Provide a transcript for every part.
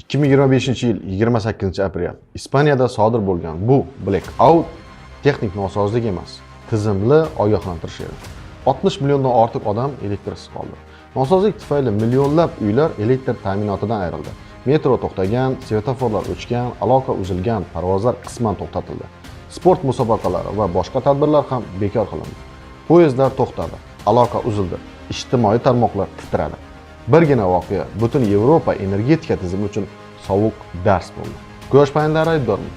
2025-yil 28 aprel Ispaniyada sodir bo'lgan bu blackout texnik nosozlik emas, tizimli ogohlantirish edi. 60 milliondan ortiq odam elektrsiz qoldi. Nosozlik tufayli millionlab uylar elektr ta'minotidan ayrildi. Metro to'xtagan, svetoforlar o'chgan, aloqa uzilgan, parvozlar qisman to'xtatildi. Sport musobaqalari va boshqa tadbirlar ham bekor qilindi. Poyezdlar to'xtadi, aloqa uzildi, ijtimoiy tarmoqlar titradi. Birgina voqea butun Yevropa energetika tizimi uchun sovuq dars bo'ldi. Quyosh panellari aybdormi?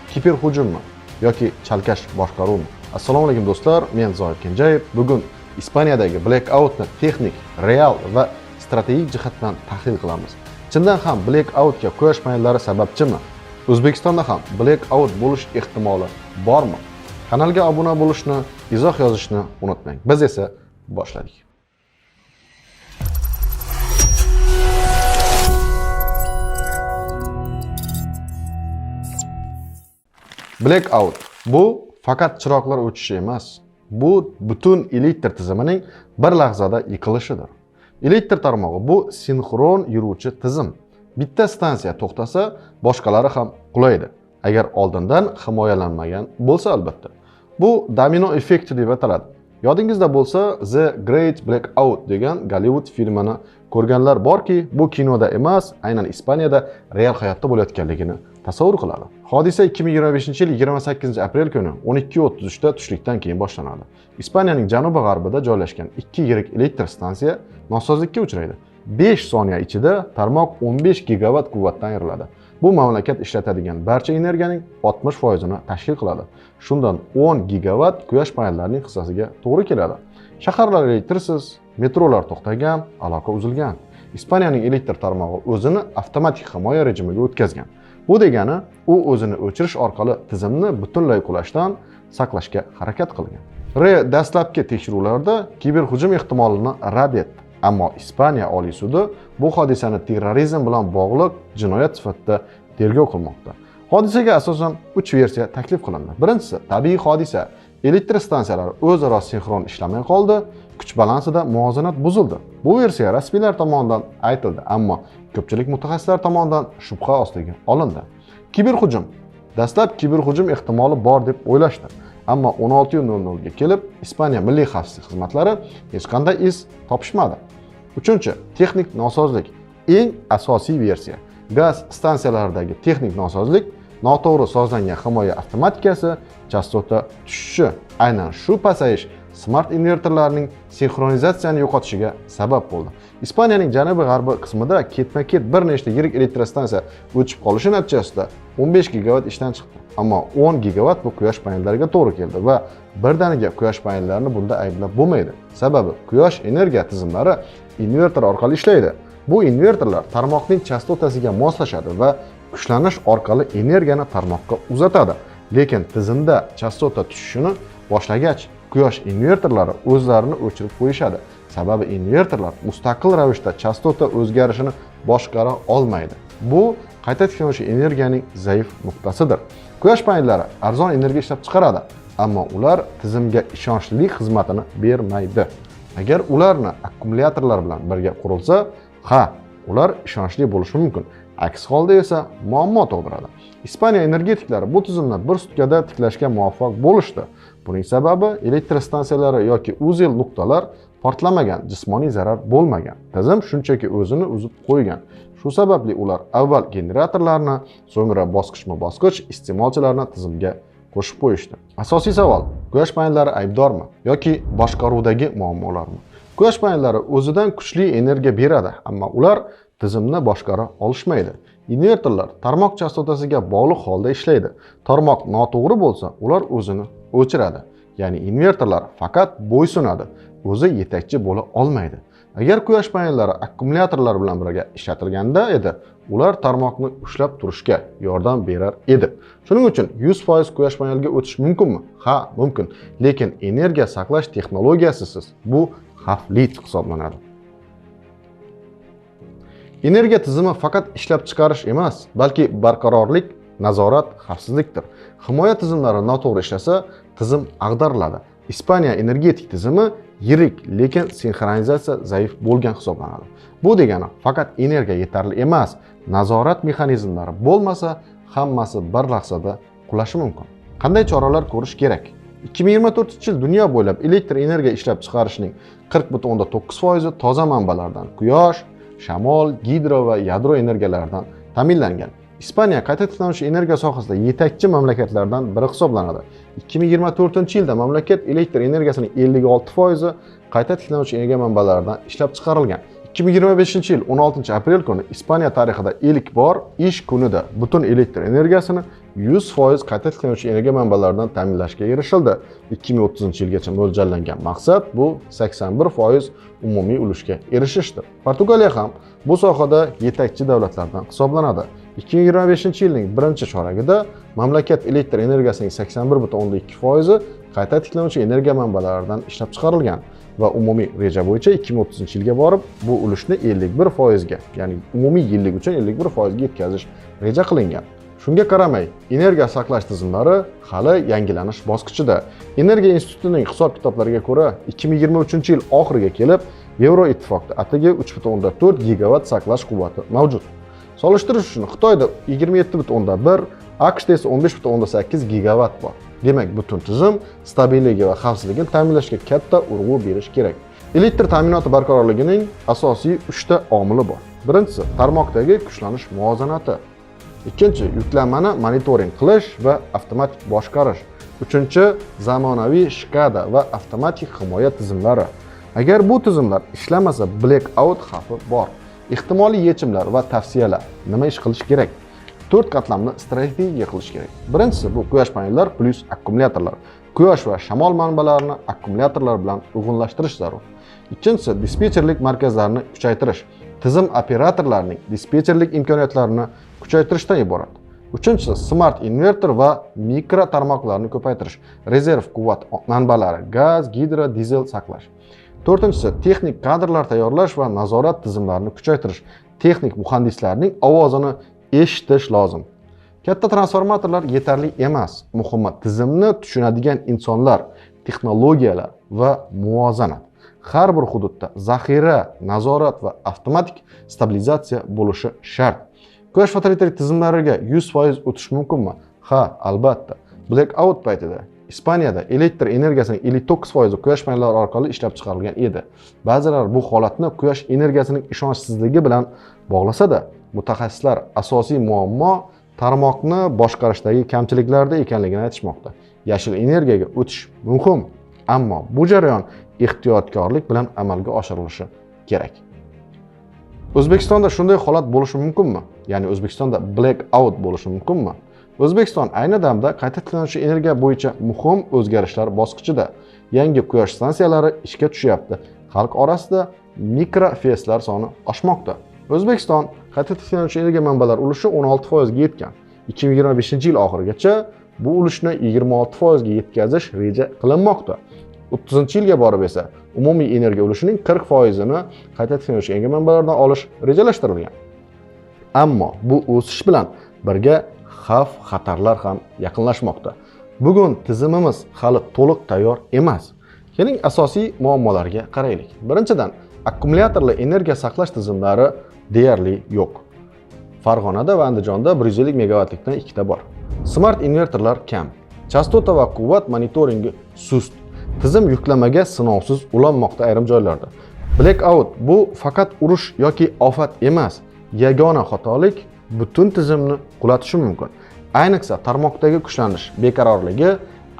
Kiberhujummi yoki chalkash boshqaruvmi? Assalomu alaykum do'stlar, men Zoir Kenjayev. Bugun Ispaniyadagi blackoutni texnik, real va strategik jihatdan tahlil qilamiz. Chindan ham blackoutga quyosh panellari sababchimi? O'zbekistonda ham blackout bo'lish ehtimoli bormi? Kanalga obuna bo'lishni, izoh yozishni unutmang. Biz esa boshladik. Blackout bu faqat chiroqlar o'chishi emas. Bu butun elektr tizimining bir lahzada yiqilishidir. Elektr tarmog'i bu sinxron yuruvchi tizim. Bitta stansiya to'xtasa, boshqalari ham qulaydi. Agar oldindan himoyalanmagan bo'lsa albatta. Bu domino effekti deb ataladi. Yodingizda bo'lsa, The Great Blackout degan Gollivud filmini ko'rganlar borki, bu kinoda emas, aynan Ispaniyada real hayotda bo'layotganligini tasavvur qiladi. Hodisa 2025-yil 28 aprel kuni 12:33 da tushlikdan keyin boshlanadi. Ispaniyaning janubi-g'arbida joylashgan ikki yirik elektr stansiya nosozlikka uchraydi. 5 soniya ichida tarmoq 15 gigavatt quvvatdan ayriladi. Bu mamlakat ishlatadigan barcha energiyaning 60% tashkil qiladi. Shundan 10 gigavatt quyosh panellarining hissasiga to'g'ri keladi. Shaharlar elektrsiz, metrolar to'xtagan, aloqa uzilgan. Ispaniyaning elektr tarmog'i o'zini avtomatik himoya rejimiga o'tkazgan. Bu degani, u o'zini o'chirish orqali tizimni butunlay qulashdan saqlashga harakat qilgan. RE dastlabki tekshiruvlarda kiberhujum ehtimolini rad etdi. Ammo Ispaniya Oliy sudi bu hodisani terrorizm bilan bog'liq jinoyat sifatida tergov qilmoqda. Hodisaga asosan 3 versiya taklif qilindi. Birinchisi, tabiiy hodisa. Elektr stansiyalari o'zaro sinxron ishlamay qoldi, kuch balansida muvozanat buzildi. Bu versiya rasmiylar tomonidan aytildi, ammo ko'pchilik mutaxassislar tomonidan shubha ostiga olindi. Kiberhujum. Dastlab kiberhujum ehtimoli bor deb o'ylashdi. Ammo 16:00 ga kelib Ispaniya milliy xavfsizlik xizmatlari hech qanday iz topishmadi. Uchinchi, texnik nosozlik. Eng asosiy versiya. Gaz stansiyalaridagi texnik nosozlik, noto'g'ri sozlangan himoya avtomatikasi, chastota tushishi. Aynan shu pasayish smart invertorlarning sinxronizatsiyani yo'qotishiga sabab bo'ldi. Ispaniyaning janubi-g'arbiy qismida ketma-ket bir nechta yirik elektrostansiya o'chib qolishi natijasida 15 gigavatt ishdan chiqdi. Ammo 10 gigavatt bu quyosh panellariga to'g'ri keldi va birdaniga quyosh panellarini bunda ayblab bo'lmaydi. Sababi quyosh energiya tizimlari invertor orqali ishlaydi. Bu invertorlar tarmoqning chastotasiga moslashadi va kuchlanish orqali energiyani tarmoqqa uzatadi. Lekin tizimda chastota tushishini boshlagach, quyosh invertorlari o'zlarini o'chirib qo'yishadi. Sababi invertorlar mustaqil ravishda chastota o'zgarishini boshqara olmaydi. Bu qayta tiklanuvchi energiyaning zaif nuqtasidir. Quyosh panellari arzon energiya ishlab chiqaradi, ammo ular tizimga ishonchlilik xizmatini bermaydi. Agar ularni akkumulyatorlar bilan birga qurilsa, ha, ular ishonchli bo'lishi mumkin. Aks holda esa muammo tug'diradi. Ispaniya energetiklari bu tizimni bir sutkada tiklashga muvaffaq bo'lishdi. Buning sababi elektr stansiyalari yoki uzel nuqtalar portlamagan, jismoniy zarar bo'lmagan. Tizim shunchaki o'zini uzib qo'ygan. Shu sababli ular avval generatorlarni, so'ngra bosqichma-bosqich iste'molchilarni tizimga qo'shib qo'yishdi. Asosiy savol: quyosh panellari aybdormi yoki boshqaruvdagi muammolarmi? Quyosh panellari o'zidan kuchli energiya beradi, ammo ular tizimni boshqara olishmaydi. Invertorlar tarmoq chastotasiga bog'liq holda ishlaydi. Tarmoq noto'g'ri bo'lsa, ular o'zini o'chiradi. Ya'ni invertorlar faqat bo'ysunadi, o'zi yetakchi bo'la olmaydi. Agar quyosh panellari akkumulyatorlar bilan birga ishlatilganda edi, ular tarmoqni ushlab turishga yordam berar edi. Shuning uchun 100% quyosh paneliga o'tish mumkinmi? Ha, mumkin. Lekin energiya saqlash texnologiyasisiz bu xavfli hisoblanadi. Energiya tizimi faqat ishlab chiqarish emas, balki barqarorlik, nazorat, xavfsizlikdir. Himoya tizimlari noto'g'ri ishlasa, tizim ag'dariladi. Ispaniya energetik tizimi yirik, lekin sinxronizatsiya zaif bo'lgan hisoblanadi. Bu degani faqat energiya yetarli emas, nazorat mexanizmlari bo'lmasa, hammasi bir lahzada qulashi mumkin. Qanday choralar ko'rish kerak? 2024-yil dunyo bo'ylab elektr energiya ishlab chiqarishning 40,9% toza manbalardan, quyosh, shamol, gidro va yadro energiyalaridan ta'minlangan. Ispaniya qayta tiklanuvchi energiya sohasida yetakchi mamlakatlardan biri hisoblanadi. 2024-yilda mamlakat elektr energiyasining 56% qayta tiklanuvchi energiya manbalaridan ishlab chiqarilgan. 2025-yil 16 aprel kuni Ispaniya tarixida ilk bor ish kunida butun elektr energiyasini 100% qayta tiklanuvchi energiya manbalaridan ta'minlashga erishildi. 2030-yilgacha mo'ljallangan maqsad bu 81% umumiy ulushga erishishdir. Portugaliya ham bu sohada yetakchi davlatlardan hisoblanadi. 2025-yilning birinchi choragida mamlakat elektr energiyasining 81,2% qayta tiklanuvchi energiya manbalaridan ishlab chiqarilgan va umumiy reja bo'yicha 2030-yilga borib bu ulushni 51% ga, ya'ni umumiy yillik uchun 51% ga yetkazish reja qilingan. Shunga qaramay, energiya saqlash tizimlari hali yangilanish bosqichida. Energiya institutining hisob-kitoblariga ko'ra, 2023-yil oxiriga kelib Yevroittifoqda atigi 3,4 gigawatt saqlash quvvati mavjud. Solishtirish uchun Xitoyda 27,1, AQShda esa 15,8 gigawatt bor. Demak, butun tizim stabiligi va xavfsizligini ta'minlashga katta urg'u berish kerak. Elektr ta'minoti barqarorligining asosiy 3 ta omili bor. Birinchisi, tarmoqdagi kuchlanish muvozanati. Ikkinchi, yuklanmani monitoring qilish va avtomatik boshqarish. Uchinchi, zamonaviy SCADA va avtomatik himoya tizimlari. Agar bu tizimlar ishlamasa, blackout xavfi bor. Ehtimoliy yechimlar va tavsiyalar. Nima ish qilish kerak? 4 qatlamni strategiya qilish kerak. Birinchisi bu quyosh panellar plyus akkumulyatorlar. Quyosh va shamol manbalarini akkumulyatorlar bilan uyg'unlashtirish zarur. Ikkinchisi, dispetcherlik markazlarini kuchaytirish. Tizim operatorlarining dispetcherlik imkoniyatlarini kuchaytirishdan iborat. Uchinchisi, smart invertor va mikro tarmoqlarni ko'paytirish. Rezerv quvvat manbalari, gaz, gidro, dizel saqlash. To'rtinchisi, texnik kadrlar tayyorlash va nazorat tizimlarini kuchaytirish. Texnik muhandislarning ovozini eshitish lozim. Katta transformatorlar yetarli emas. Muhimi tizimni tushunadigan insonlar, texnologiyalar va muvozanat. Har bir hududda zaxira, nazorat va avtomatik stabilizatsiya bo'lishi shart. Quyosh fotoelektrik tizimlariga 100% o'tish mumkinmi? Ha, albatta. Blackout paytida Ispaniyada elektr energiyasining 59% quyosh panellari orqali ishlab chiqarilgan edi. Ba'zilar bu holatni quyosh energiyasining ishonchsizligi bilan bog'lasa-da, mutaxassislar asosiy muammo tarmoqni boshqarishdagi kamchiliklarda ekanligini aytishmoqda. Yashil energiyaga o'tish muhim, ammo bu jarayon ehtiyotkorlik bilan amalga oshirilishi kerak. O'zbekistonda shunday holat bo'lishi mumkinmi? Ya'ni O'zbekistonda blackout bo'lishi mumkinmi? O'zbekiston ayni damda qayta tiklanuvchi energiya bo'yicha muhim o'zgarishlar bosqichida. Yangi quyosh stansiyalari ishga tushyapti. Xalq orasida mikrofeslar soni oshmoqda. O'zbekiston qayta tiklanuvchi energiya manbalari ulushi 16% ga yetgan. 2025-yil oxirigacha bu ulushni 26% ga yetkazish reja qilinmoqda. 30-yilga borib esa umumiy energiya ulushining 40%ini qayta tiklanuvchi energiya manbalaridan olish rejalashtirilgan. Ammo bu o'sish bilan birga xavf xatarlar ham yaqinlashmoqda. Bugun tizimimiz hali to'liq tayyor emas. Keling, asosiy muammolarga qaraylik. Birinchidan, akkumulyatorli energiya saqlash tizimlari deyarli yo'q. Farg'onada va Andijonda 150 megavatlikdan ikkita bor. Smart invertorlar kam. Chastota va quvvat monitoringi sust. Tizim yuklamaga sinovsiz ulanmoqda ayrim joylarda. Blackout bu faqat urush yoki ofat emas. Yagona xatolik butun tizimni qulatishi mumkin. Ayniqsa tarmoqdagi kuchlanish beqarorligi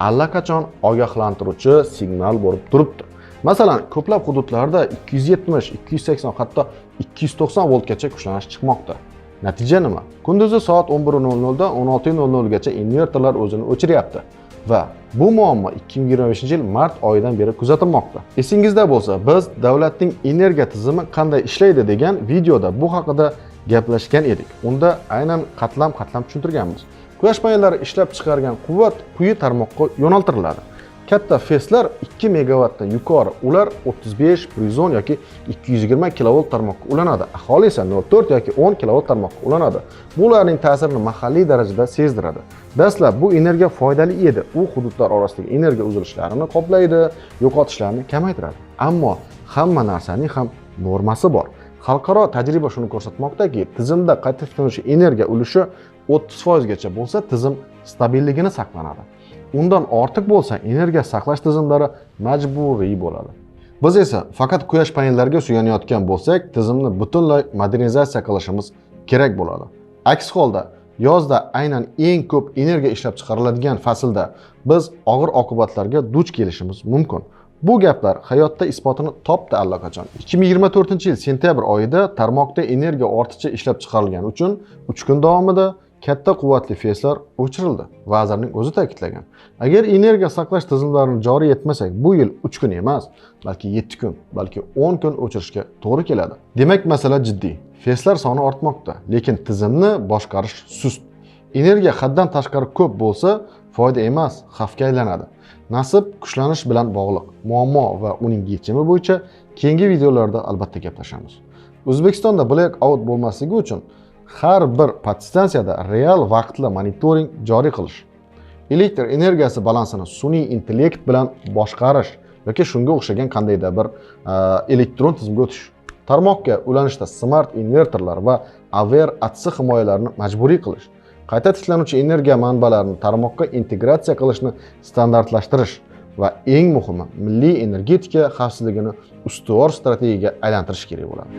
allaqachon ogohlantiruvchi signal bo'lib turibdi. Masalan, ko'plab hududlarda 270, 280, hatto 290 voltgacha kuchlanish chiqmoqda. Natija nima? Kunduzi soat 11:00 dan 16:00 gacha invertorlar o'zini o'chiryapti va bu muammo 2025-yil mart oyidan beri kuzatilmoqda. Esingizda bo'lsa, biz davlatning energiya tizimi qanday ishlaydi degan videoda bu haqida gaplashgan edik. Unda aynan qatlam-qatlam tushuntirganmiz. Quyosh panellari ishlab chiqargan quvvat quyi tarmoqqa yo'naltiriladi. Katta FESlar 2 megavatdan yuqori, ular 35, 110 yoki 220 kilovolt tarmoqqa ulanadi. Aholi esa 0,4 yoki 10 kilovolt tarmoqqa ulanadi. Bu ularning ta'sirini mahalliy darajada sezdiradi. Dastlab bu energiya foydali edi. U hududlar orasidagi energiya uzilishlarini qoplaydi, yo'qotishlarni kamaytiradi. Ammo hamma narsaning ham normasi bor. Xalqaro tajriba shuni ko'rsatmoqdaki, tizimda qayta tiklanuvchi energiya ulushi 30% gacha bo'lsa, tizim stabilligini saqlanadi. Undan ortiq bo'lsa, energiya saqlash tizimlari majburiy bo'ladi. Biz esa faqat quyosh panellariga suyanayotgan bo'lsak, tizimni butunlay modernizatsiya qilishimiz kerak bo'ladi. Aks holda yozda, aynan eng ko'p energiya ishlab chiqariladigan faslda biz og'ir oqibatlarga duch kelishimiz mumkin. Bu gaplar hayotda isbotini topdi allaqachon. 2024-yil sentyabr oyida tarmoqda energiya ortiqcha ishlab chiqarilgani uchun 3 kun davomida katta quvvatli FESlar o'chirildi. Vazirning o'zi ta'kidlagan. Agar energiya saqlash tizimlarini joriy etmasak, bu yil 3 kun emas, balki 7 kun, balki 10 kun o'chirishga to'g'ri keladi. Demak, masala jiddiy. FESlar soni ortmoqda, lekin tizimni boshqarish sust. Energiya haddan tashqari ko'p bo'lsa, foyda emas, xavfga aylanadi. Nasib kuchlanish bilan bog'liq muammo va uning yechimi bo'yicha keyingi videolarda albatta gaplashamiz. O'zbekistonda black out bo'lmasligi uchun har bir podstansiyada real vaqtli monitoring joriy qilish, elektr energiyasi balansini sun'iy intellekt bilan boshqarish yoki shunga o'xshagan qandaydir bir elektron tizimga o'tish, tarmoqqa ulanishda smart invertorlar va AVR ATS himoyalarini majburiy qilish, qayta tiklanuvchi energiya manbalarini tarmoqqa integratsiya qilishni standartlashtirish va eng muhimi, milliy energetika xavfsizligini ustuvor strategiyaga aylantirish kerak bo'ladi.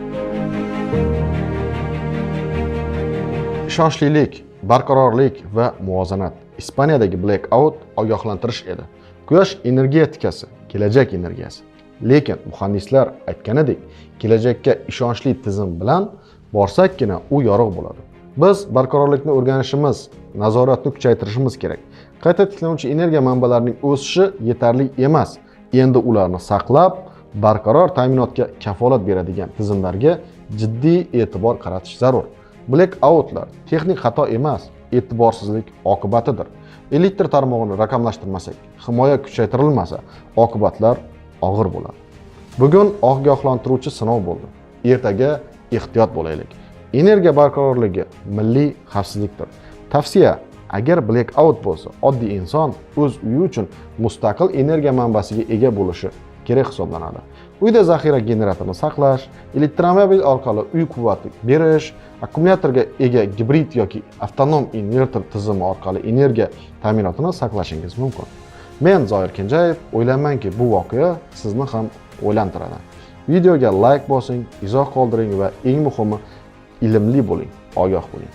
Ishonchlilik, barqarorlik va muvozanat. Ispaniyadagi blackout ogohlantirish edi. Quyosh energetikasi kelajak energiyasi. Lekin muhandislar aytganidek, kelajakka ishonchli tizim bilan borsakkina u yorug' bo'ladi. Biz barqarorlikni o'rganishimiz, nazoratni kuchaytirishimiz kerak. Qayta tiklanuvchi energiya manbalarining o'sishi yetarli emas. Endi ularni saqlab, barqaror ta'minotga kafolat beradigan tizimlarga jiddiy e'tibor qaratish zarur. Blackoutlar texnik xato emas, e'tiborsizlik oqibatidir. Elektr tarmog'ini raqamlashtirmasak, himoya kuchaytirilmasa, oqibatlar og'ir bo'ladi. Bugun ogohlantiruvchi sinov bo'ldi. Ertaga ehtiyot bo'laylik. Energiya barqarorligi milliy xavfsizlikdir. Tavsiya: agar blackout bo'lsa, oddiy inson o'z uyi uchun mustaqil energiya manbasiga ega bo'lishi kerak hisoblanadi. Uyda zaxira generatorini saqlash, elektromobil orqali uy quvvati berish, akkumulyatorga ega gibrid yoki avtonom invertor tizimi orqali energiya ta'minotini saqlashingiz mumkin. Men Zoir Kenjayev, o'ylaymanki, bu voqea sizni ham o'ylantiradi. Videoga like bosing, izoh qoldiring va eng muhimi, ilmli bo'ling, ogoh bo'ling.